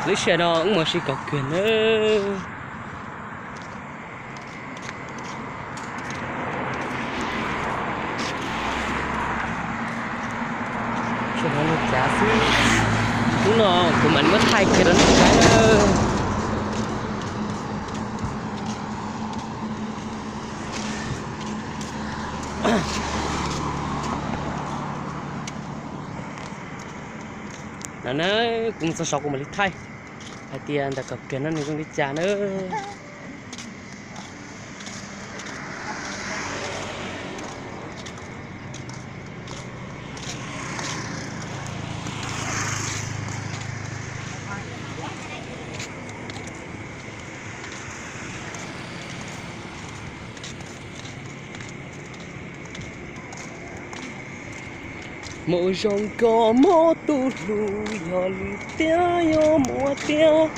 Lub sij hawm no wb mus ua si kom kawg nawb. Sij hawm no cav xwb, hnub no kuv mam li muab thaij kiag rau nej saib nawb. No na, kuv mus txog saud kuv mam li thaij hais tias ntawm kom kiag no nws zoo li cas nawb. Mus zoo koj muab tus hlub yog li tiag yog muaj tiag.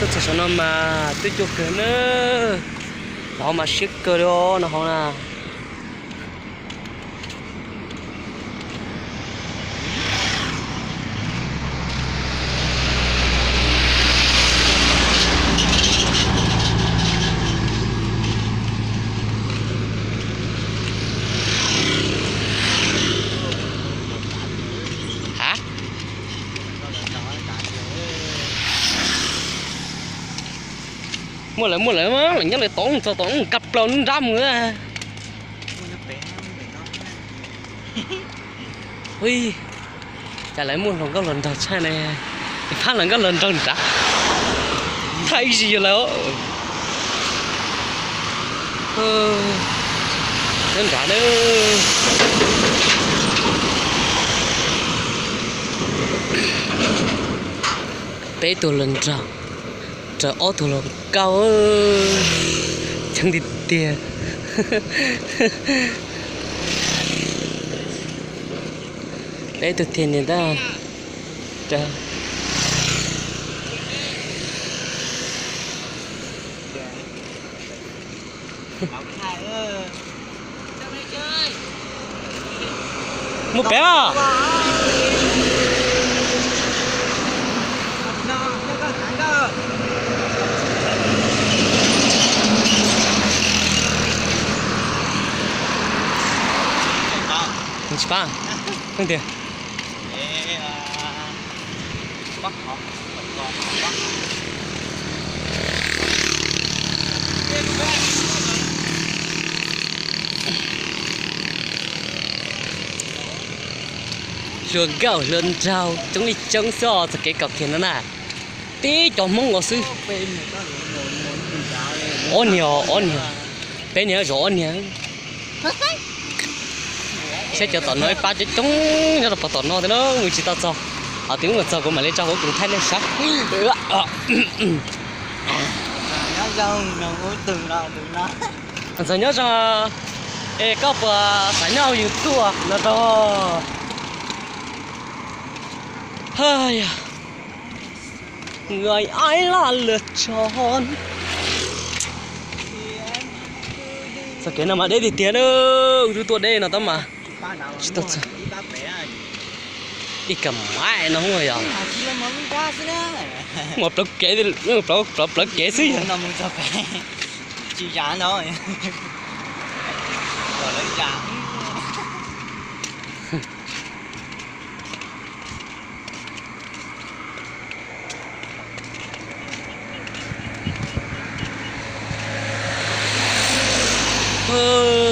Tuaj txog saum no mas twb cua kawg na. Nov hauv mas siab kawg li os, nov hauv na. Muaj lawv, muaj lawv, lawv nyob lawv tod, txog tod kab plaws nruab nrab mus. Ui, cas lawv muaj hluas nkauj hluas nraug tshaj ne, phab hluas nkauj hluas nraug nrad, thaij ib zis lawm. Nyob nrad na, peb tug hluas nraug, raws ob tug hluas nkauj, coob tiag tiag. Peb tug thiaj niam ntag. Muaj pem os. Tsis pab, leej twg? Hluas nkauj hluas nraug coob li coob xwb os, txoj kev kom kiag no na. Tib cov Hmoob los xwb. Ob niag, ob niag, peb niag zov ob niag. Saib cov tom no ib pab coob coob nyob rau pem tom no thiab na, mus tsis tau txog. Ho twb mus txog kuv mam li tso huv kuv thaij nej saib. Ntxawm nyob zoo, es koj puas xav nyob hauv YouTube no rau? Haj yog, người ấy là lựa chọn. Txoj kev no mas deb tiag tiag na, wb twb tuaj deb no tab mas tsis tau txog. Ib kas maim no yog mas plawv kev, plawv kev xwb yog.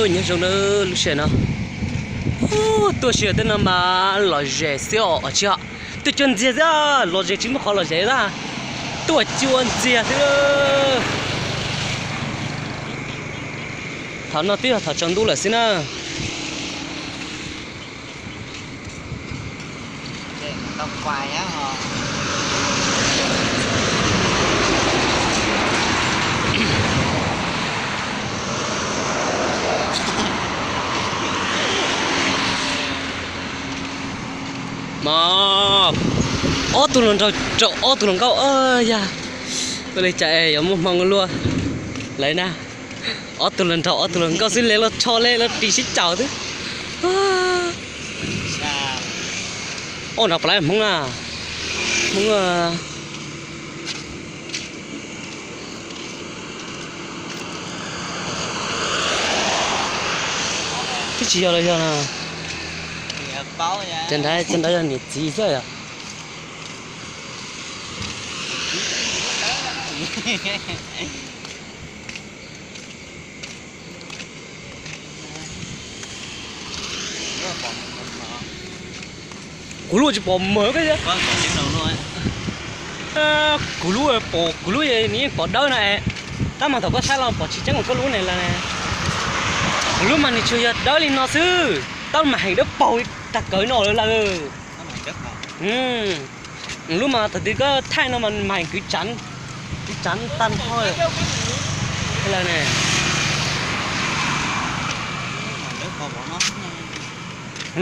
Nyob zoo na, lub sij hawm no tuaj sij hawm tej no mas lom zem xwb os, tsis, tuaj cuag ntxiag xwb, lom zem tsis muaj qhov lom zem na, tuaj cuag ntxiag xwb. Thaum no twb yog thaum tsaus ntuj lawm xwb na. Ob tug hluas nraug rau ob tug hluas nkauj, yog ua li cas es yuav muaj hmoo luaj lawm na. Ob tug hluas nraug ob tug hluas nkauj xwb, le los tsho le los ris sib caum xwb. Ob nrog pab lab Hmoob na, Hmoob. Twb tsis yog los yog no. Cov nrad, cov nrad yog niam txiv xwb yom. Kuv lub tsis pom mawg. Kuv lub pom, kuv lub nws yeej pom dawb no es, tab mas thaum koj saib los pom tsis tseeb, koj lub ne lawm ne. Kuv lub mas nws tsuas yog dawb li no xwb, tab mas heev dawb paug tag kawg no lawm. Lub mas thaum twg koj thaij no mas mas heev kwv tsav, kwv tsav tag nrho lawm ne.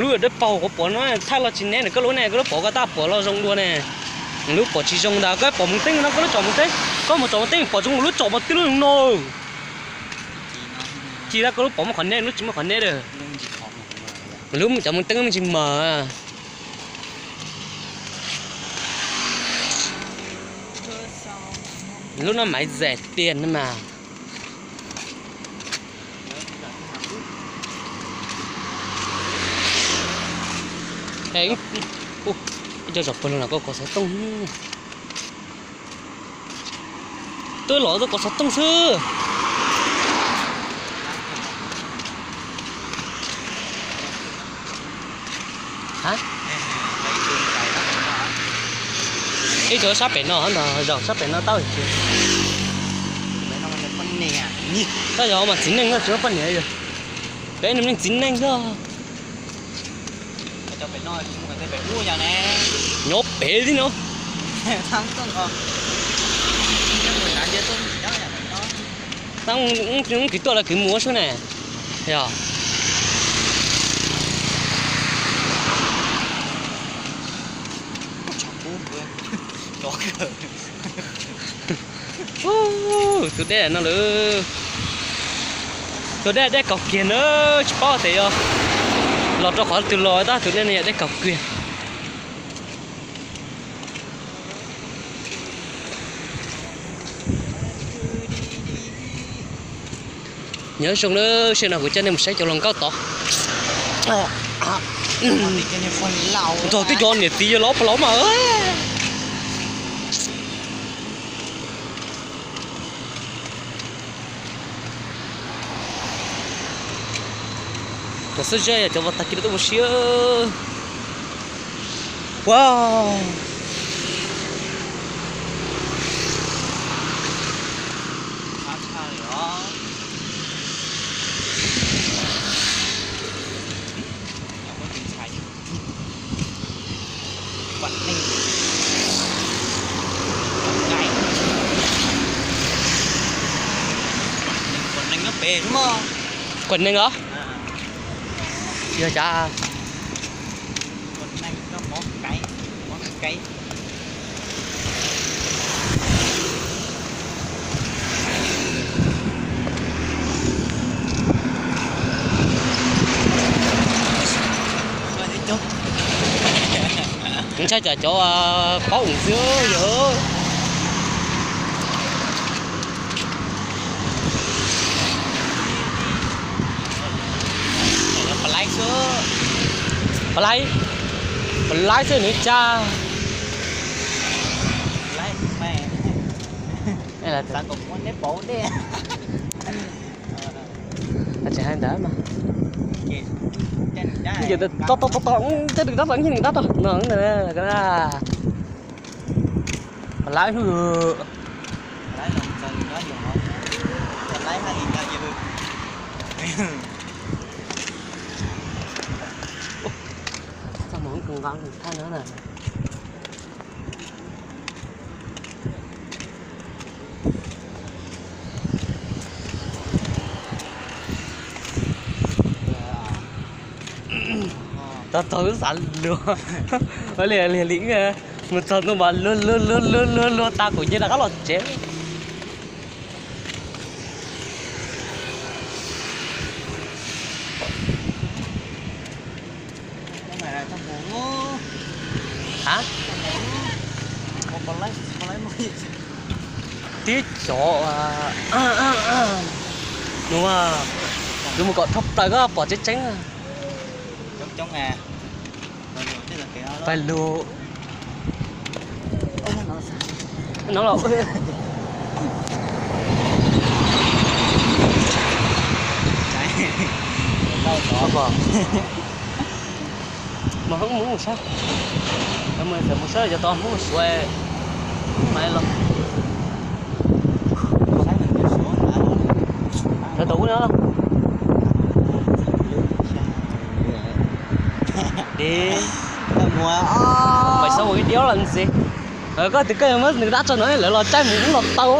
Lub dawb paug kuv pom no thaij los tsis neb, koj lub ne, koj lub pom koj tab pom los zoo dua ne. Lub pom tsis zoo ntag, koj pom mus teeb no, koj lub tsom mus teeb, koj mus tsom mus teeb pom zoo, lub tsom mas tib lub no. Ci tab koj lub pom muaj qhov neb, lub tsis muaj qhov neb lawm. Lub cov mus teeb me ntsis mas. Lub no maiv zais tiag na mas. Ib co zaum pawg lug no koj kov xov tooj. Twb los tuaj kov xov tooj xwb. Ib tug sab pem no ntag, zaum sab pem no tau. Tab yog mas txiv neej no tsis muaj poj niam. Peb nws neej txiv neej xwb. Nyob pem li no. Tab kwv tuaj los kwv mus ua sub ne. Yog. Tus dej no lawm. Tus dej dej kaus kiag na, tsis paub tias yog los rau qhov twg los tab tus dej no yog dej kaus kiag. Nyob zoo na, sij hawm no kuv coj nej mus saib cov hluas nkauj tod. Nrog twb cov niam txiv yawg laus pog laus mas. Cov xub zeb yog cov uas tag kis tuaj ua si. Ua, Quav neeg os? Yog cas? Ntshai tsam cov paub ua xwb yog. Pab laib, pab laib xwb nws tsa. Tsis hais ntawd mas. Toj toj toj toj, tej nws tab tom nyiag nws tab tom no. Pab laib hnub. Txaj muag nqaa thaj no na. Tog tog wb xav luag, ua li li li wb mus txog ntua mas luag luag luag luag luag luag tas kuv nce rov qab los tsev. Tib cov nua, yuav mus kom dhau plaws koj pom tseeb tseeb. Pais lug no los mas Hmoob mus sab, mus sab cov tod Hmoob Suav mas los. Sawv tau ub no. Dib, pais xav ua ib diab los ntxiv. Koj twb koj muab nws dab tso no lawv los caij mus ub los tau.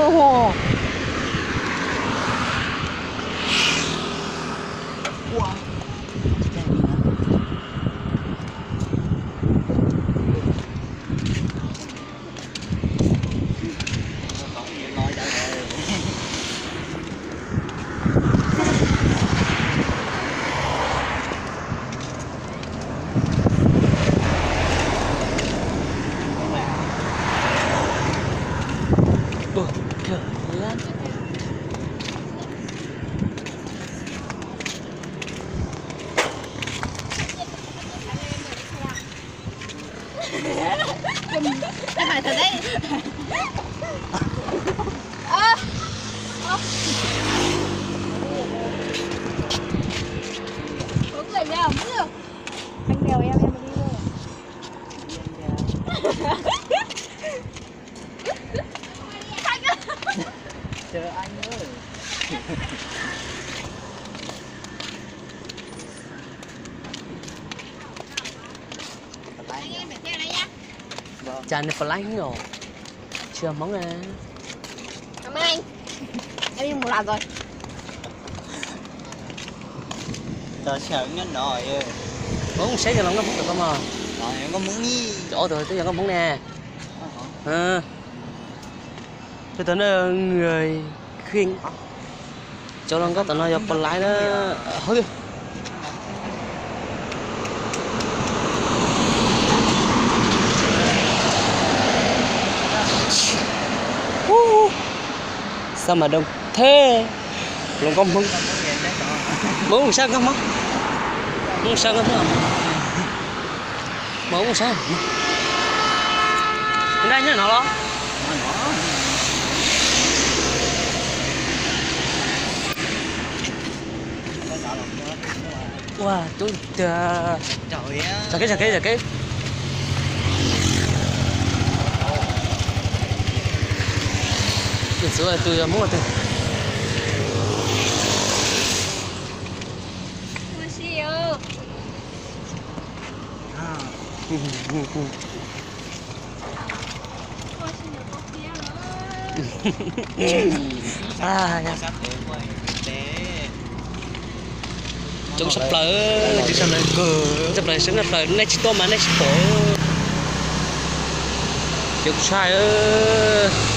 Các bạn thật đấy. Ơ. Ơ. Có người nào biết không? Anh đèo em, em đi luôn. Anh ơi. Chờ anh ơi. Cas nws pab laib os, tsis yog Hmoob na. Em đi mua làm rồi. Hmoob saib yog los nkauj Hmoob tom koj mog. Cov ob tug twb yog nkauj Hmoob ne. Tus tom no người Khuynh. Cov los nkauj tom no yog pab laib na. Hauv twg. Sao mà đông thế. Los nkauj Hmoob. Hmoob sab nkauj Hmoob. Hmoob sab nkauj Hmoob. Mas ub sab. Nraj nyob no los? Ua coob tiag. Tsom kev, tsom kev, tsom kev. Tus txwv tus yog Hmoob twg? Coob tshaj plaws, coob tshaj plaws, sab plaws nej tsis tuaj mas nej tsis pom. Coob tshaj.